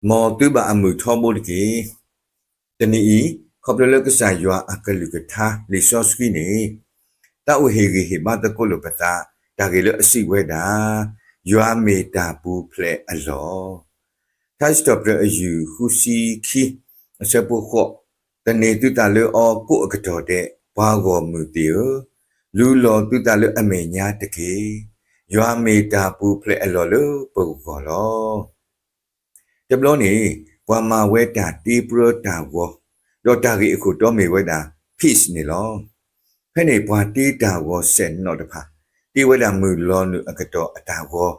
မ်သုဘၣ်အမုာ်ထီဘိတက့ၢ်. တနံၤအံၤ, ခီဖျိလၢကစၢ်ယွၤအကလုၢ်ကထါလံာ်စီဆှံန့ၣ် သးအိၣ်ဟ့ၣ်ဂံၢ်ဟ့ၣ်ဘါသကိးလိာ်ပသး တၢ်ဂ့ၢ်လၢအစံးဝဲဒၣ်, ယွၤမ့ၢ်တၢ်ပူၤဖျဲးအလီၢ်. ထါစံးထီၣ်ပတြၢၤအယုၢ်ဃုဆံခံ အဆၢဖိဃိး, သန့ၤသုသးလၢအီၤကိးအကတီၢ်ဒဲး, ပှၤဂီၢ်မုၢ်သ့ၣ်ဧၢ, လူလီၤသုသးလၢအမဲာ်ညါတက့ၢ်. ယွၤမ့ၢ်တၢ်ပူၤဖျဲးအလီၢ်လၢပဂီၢ်လီၤ. တဘျီန့ၣ် ပှၤမၤဝဲတၢ်တ့ပြၢတၢ်ဂီၤ, ဒီးတၢ်ဂ့ၢ်အခိၣ်တီမ့ၢ်ဝဲဒၣ် peace န့ၣ်လီၤ. ဖဲန့ၣ်ပှၤတ့တၢ်ဂီၤစဲၣ်နီၣ်တဖၣ် တ့ဝဲဒၣ်မုၢ်လီၤနုာ်အကတီၢ်အတၢ်ဂီၤ,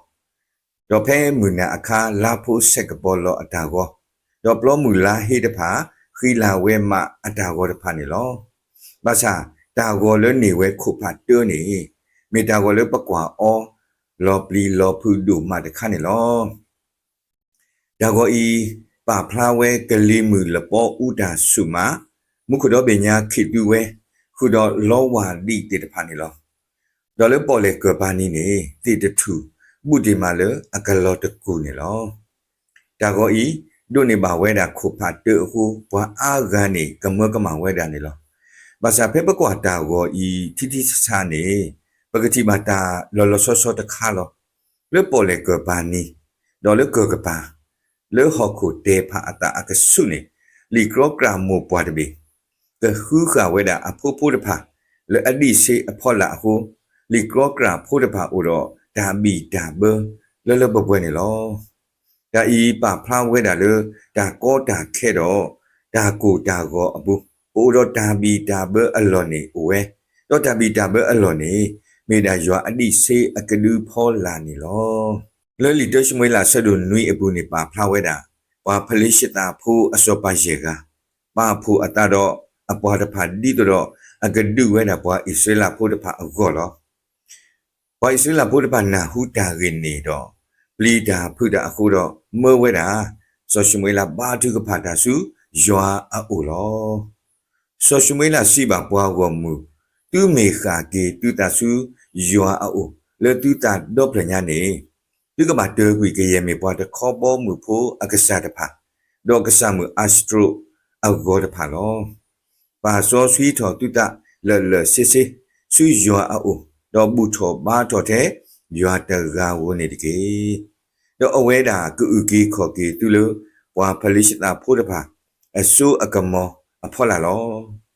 ဒီးဖဲမုၢ်နၤအခါ လါဖိဆဲးကပီၤလီၤအတၢ်ဂီၤ, ဒီးပျီမုၢ်လါဟ့တဖၣ် ဃံလၤဝဲမးအတၢ်ဂီၤတဖၣ်န့ၣ်လီၤ. ဘၣ်ဆၣ် တၢ်ဂီၤလၢန့ၢ်ဝဲခိၣ်ဖးတၢန့ၣ် မ့ၢ်တၢ်ဂီၤလၢပကွၢ်အီၤ လီၤပျံၤလီၤဖုးဒိၣ်မးတခါန့ၣ်လီၤ. တၢ်ဂီၤအံၤ ပာ်ဖျါဝဲကလံၤမုၢ်လပီအူတၢ်ဆူၣ်မး, မူခိၣ်ဒီဘ့ၣ်ညါခံးသူဝဲ, ဃုာ်ဒီးလီဝၢ်ဒံးသ့ၣ်တဖၣ်န့ၣ်လီၤ. ဒီးလၢပီၣ်လဲၣ်ကၢၢ်ပၤနံၤန့ၣ် သ့ၣ်တထူၣ် ဘူးတ့ၢ်မးလၢအကလီၤတကူၢ်န့ၣ်လီၤ. တၢ်ဂီၤအံၤ ဒိးန့ၢ်ဘၣ်ဝဲဒၣ်ခိၣ်ဖးတၢအဃိ ပှၤအါဂၤန့ၣ် ကမၢကမၣ်ဝဲဒၣ်န့ၣ်လီၤ. ဘၣ်ဆၣ်ဖဲပကွၢ်တၢ်ဂီၤအံၤထံထံဆးဆးန့ၣ် ပကထံၣ်ဘၣ်တၢ်လီၤလီၤဆီဆီတခါလီၤ. လၢပီၣ်လဲၣ်ကၢၢ်ပၤနံၤ ဒီးလၢကၢၢ်ကပၤ လၢဟီၣ်ခိၣ်တဲာ်ဖးအသးအကဆူးန့ၣ် လံာ်ကြီကြၢ်မိၢ်ပှၢ်တဘ့ၣ် ကဃုဃာ်ဝဲဒၣ်အဖိဖိတဖၣ် လၢအဒံးဆှံအဖီလာ်အဃိ, လံာ်ကြီကြၢ်ဖိတဖၣ်အိၣ်ဒီးတၢ်ဘံၣ်တၢ်ဘၢလၢလၢပှဲၤပှဲၤန့ၣ်လီၤ. တၢ်အံၤပာ်ဖျါဝဲဒၣ်လၢ တၢ်ကီတၢ်ခဲဒီး တၢ်ကိၢ်တၢ်ဂီၤအပူၤ ပအိၣ်ဒီးတၢ်ဘံၣ်တၢ်ဘၢအလီၢ်န့ၣ်အိၣ်ဝဲ, ဒီးတၢ်ဘံၣ်တၢ်ဘၢအလီၢ်န့ၣ် မ့ၢ်ဒၣ်ယွၤအဒံးဆှံအကဒုဖီလာ်န့ၣ်လီၤ. လၢလံာ်တၢၡမူၤအ့လးဆၢဒိၣ်နွံအပူၤန့ၣ် ပာ်ဖျါဝဲဒၣ် ပှၤဖလ့ၡသးဖိအစီၤပၤယဲၢ်ဂၤ ပာ်ဖှိၣ်အသးဒီးအပှၤတဖၣ်ဒ်သိးဒီး အကဒုးဝဲဒၣ်ပှၤအံၣ်စရ့လးဖိတဖၣ်အဂီၢ်လီၤ. ပှၤအံၣ်စရ့လးဖိတဖၣ်နၢ်ဟူတၢ်ဂ့ၢ်န့ၣ်ဒီး ပျံၤတၢ်ဖုးတၢ်အဃိဒီး မၢဝဲဒၣ် စီၤၡမူၤအ့လးဘါထုကဖၣ်တၢ်ဆူယွၤအအိၣ်လီၤ. စီၤၡမူၤအ့လးစံးဘၣ်ပှၤဂီၢ်မုၢ်, သုမ့ၢ်ဃၣ်က့ၤသုသးဆူယွၤအအိၣ် လၢသုသးဒီဖျၢၣ်ညါန့ၣ်, သုကဘၣ်တၢၢ်ကွံာ်ကယဲၢ်မ့ၢ်ပှၤတခီဘီမုၢ်ဖိအကစၢ်တဖၣ်, ဒီးကစၢ်မုၣ်အၤစတြိးအဂီၤတဖၣ်လီၤ. ပာ်စီဆှံထီၣ်သုသးလၢာ်လၢာ်ဆ့ဆ့ ဆူယွၤအအိၣ်, ဒီးဘူၣ်ထီၣ်ဘါထီၣ်ထဲယွၤတဂၤဧိၤန့ၣ်တက့ၢ်. ဒီးအဝဲဒၣ်ကအုၣ်က့ၤခီၣ်က့ၤသုလၢ ပှၤဖလ့ၡသးဖိတဖၣ် အစိအကမီၤအဖီလာ်လီၤ.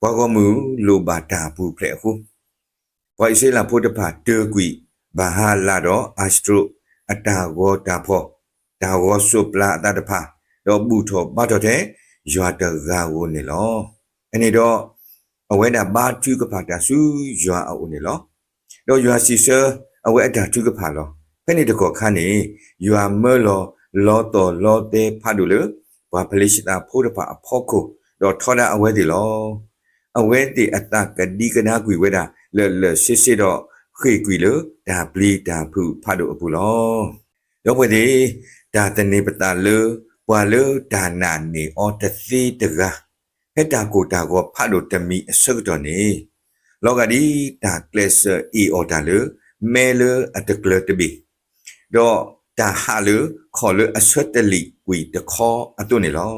ပှၤဂီၢ်မုၢ်လိၣ်ဘၣ်တၢ်ပူၤဖျဲးအဃိ ပှၤအံၣ်စရ့လးဖိတဖၣ်တၢၢ်ကွံာ် ဘၤအၤလးဒီးအၤစတြိး အတၢ်ဂီၤတၢ်ဖီၣ်, တၢ်ဂီၤစိးပျၤအသးတဖၣ်, ဒီးဘူၣ်ထီၣ်ဘါထီၣ်ထဲယွၤတဂၤဧိၤန့ၣ်လီၤ. အန့ၣ်ဒီး အဝဲဒၣ်ဘါထုကဖၣ်တၢ်ဆူယွၤအအိၣ်န့ၣ်လီၤ. ဒီးယွၤစံးဆၢအဝဲအတၢ်ထုကဖၣ်လီၤ. ဖဲန့ၣ်တကီၢ်ခါန့ၣ် ယွၤမၢလီၤလီသီၣ်လီသဲဖးဒိၣ်လၢ ပှၤဖလ့ၡသးဖိတဖၣ်အဖီခိၣ်, ဒီးထီဒါအဝဲသ့ၣ်လီၤ. အဝဲသ့ၣ်အသးကဒံကဒါကွံာ်ဝဲဒၣ်လၢာ်လၢာ်ဆ့ဆ့ဒီး ဃ့ၢ်ကွံာ်လၢတၢ်ပျံၤတၢ်ဖုးဖးဒိၣ်အပူၤလီၤ. ဒီပုၢ်ဝဲၢ်သ့ၣ်, တၢ်သန့ၤပသးလၢ ပှၤလၢတၢ်နာ်န့ၢ်အီၤတသ့တဂၤ ဖဲတၢ်ကိၢ်တၢ်ဂီၤဖးဒိၣ်တမံၤအဆၢကတီၢ်န့ၣ်, လီၤဂာ်ဒ်တၢ်ကျဲးစၢးအ့ၣ်အီၤတၢ်လၢ မဲလၢအတကျၢၤတဘ့ၣ်, ဒီးတၢ်ဟးလၢခီၣ်လၢအဆၢတလံာ်ကွံာ်တခီအသိးန့ၣ်လီၤ.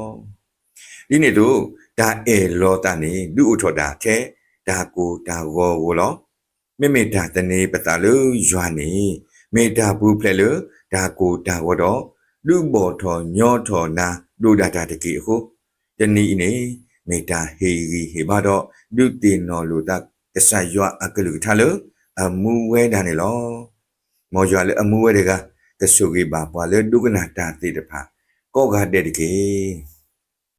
ဒ်န့ၣ်အသိး, တၢ်အဲၣ်လီၤသးန့ၣ် ဒုးအိၣ်ထီၣ်ဒၣ်ထဲတၢ်ကိၢ်တၢ်ဂီၤအဂီၢ်လီၤ. မ့မ့ၢ်တၢ်သန့ၤပသးလၢယွၤန့ၣ် မ့ၢ်တၢ်ပူၤဖျဲးလၢတၢ်ကိၢ်တၢ်ဂီၤဒီး ဒုးဘီၣ်ထီၣ်ညီထီၣ်နၤဒိၣ်ဒၣ်တၢ်တက့ၢ်အဃိ, တနံၤအံၤန့ၣ် မ့ၢ်တၢ်ဟ့ၣ်ဂံၢ်ဟ့ၣ်ဘါဒီး ဒုးသ့ၣ်နီၣ်လိာ်သးကစၢ်ယွၤအကလုၢ်ကထါလၢ အမူဝဲဒၣ်န့ၣ်လီၤ. မ်ယွၤလၢအမူဝဲတဂၤ ကဆိၣ်ဂ့ၤဘၣ်ပှၤလၢဒိကနၣ်တၢ်သ့ၣ်တဖၣ် ကိးဂၤဒဲးတက့ၢ်.